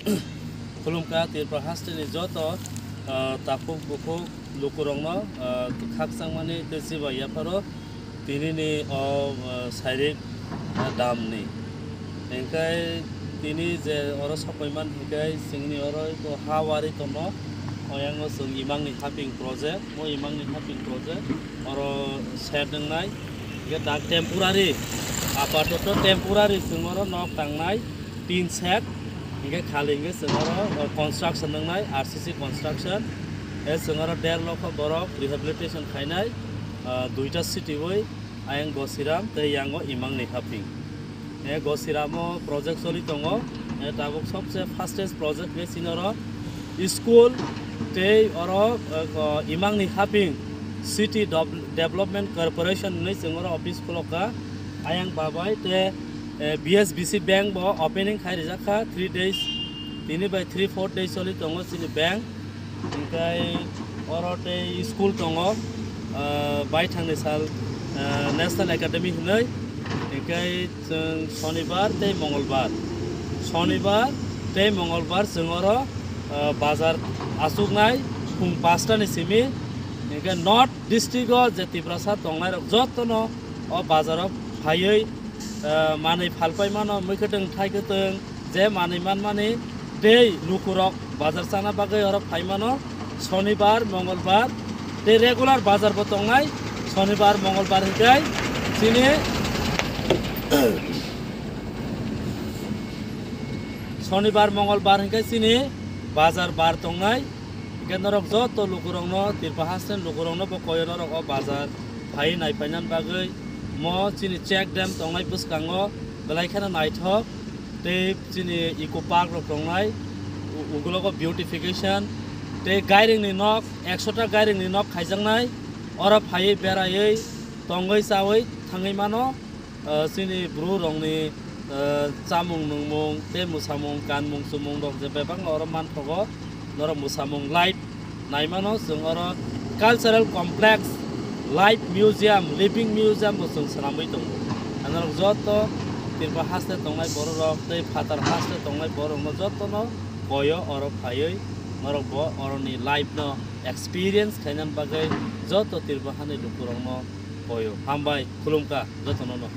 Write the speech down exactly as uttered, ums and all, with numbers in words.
Khulumkha Tripura hasteni joto, ah, takhuk bukhuk lukurokno, ah, khakchangmani tei chibai yapharo tinini o, ah, sairik, ah, damni. Hinkhe tini je oro sokpaiman hinkhe chwngni oro ha wari tono, oyango chwng Imangni Haping project, o Imangni Haping project oro shed wngnai. Hinkhe dak temporary, apatoto temporary chwng oro nok tangnai tin set, hinkhe khali hinkhe chwng oro, o, construction wngnai, R C C construction. E chwng oro der lokho borok rehabilitation khainai, ah, duita city oi, ayang Gosiram tei yango Imangni Haping. E Gosiramo project choli tongo. E tabuk sobse fastest project khe chini oro school tei oro, eh, ko-, Imangni Haping City Dev-, Development Corporation hinwi chwng oro office khulokha. Ayang babai tei, eh, B S B C bank bo opening khai rijak kha three days. Tini bai three four days choli tongo chini bank. Hinkhe oro tei school tongo, ah, baithangni sal, ah, National Academy hinwi. Hinkhe chwng Sonibar tei Mongolbar, Sonibar tei Mongolbar chwng oro, ah, bazar achuknai phung pachtani simi. Hinkhe North District o je Tiprasa tongnairok jotono o bazaro phaiwi, ah, manwi phalpai mano, mwkhwtwng thaikwtwng, je manwi manmani tei lukurok bazar chana bagwi oro phai mano. Sonibar, Mongolbar tei regular bazar bo tongnai. Sonibar, Mongolbar hinkhe chini Sonibar, Mongolbar hinkhe chini bazar bar tongnai. Hinkhe norok joto lukurokno, Tripura hasteni lukurokno bo koyo norok o bazar phai nai painan bagwi. Mo chini check dam tongnai bwskango belai kheno naithok. Tei chini eco park rok tongnai, u-, ugulogo beautification. Tei gairingni nok, ekshota gairingni nok khaijaknai. Oro phaiwi beraiwi tongwi chawi thangwi mano. Ah, chini bru rokni, ah, chamung nungmung tei mwsamung kanmung chumung rok je bebak no oro manthogo. Norok mwsamung live naimano chwng oro cultural complex, live museum, living museum bo chwng swnamwi tongo. Norok joto Tripura haste tongnai borok rok tei phatar haste tongnai borok rokno jotono koyo oro phaiwi norok bo oroni live no experience khaina bagwi joto Tripura hani lukurokno koyo. Hambai, khulumkha jotono no.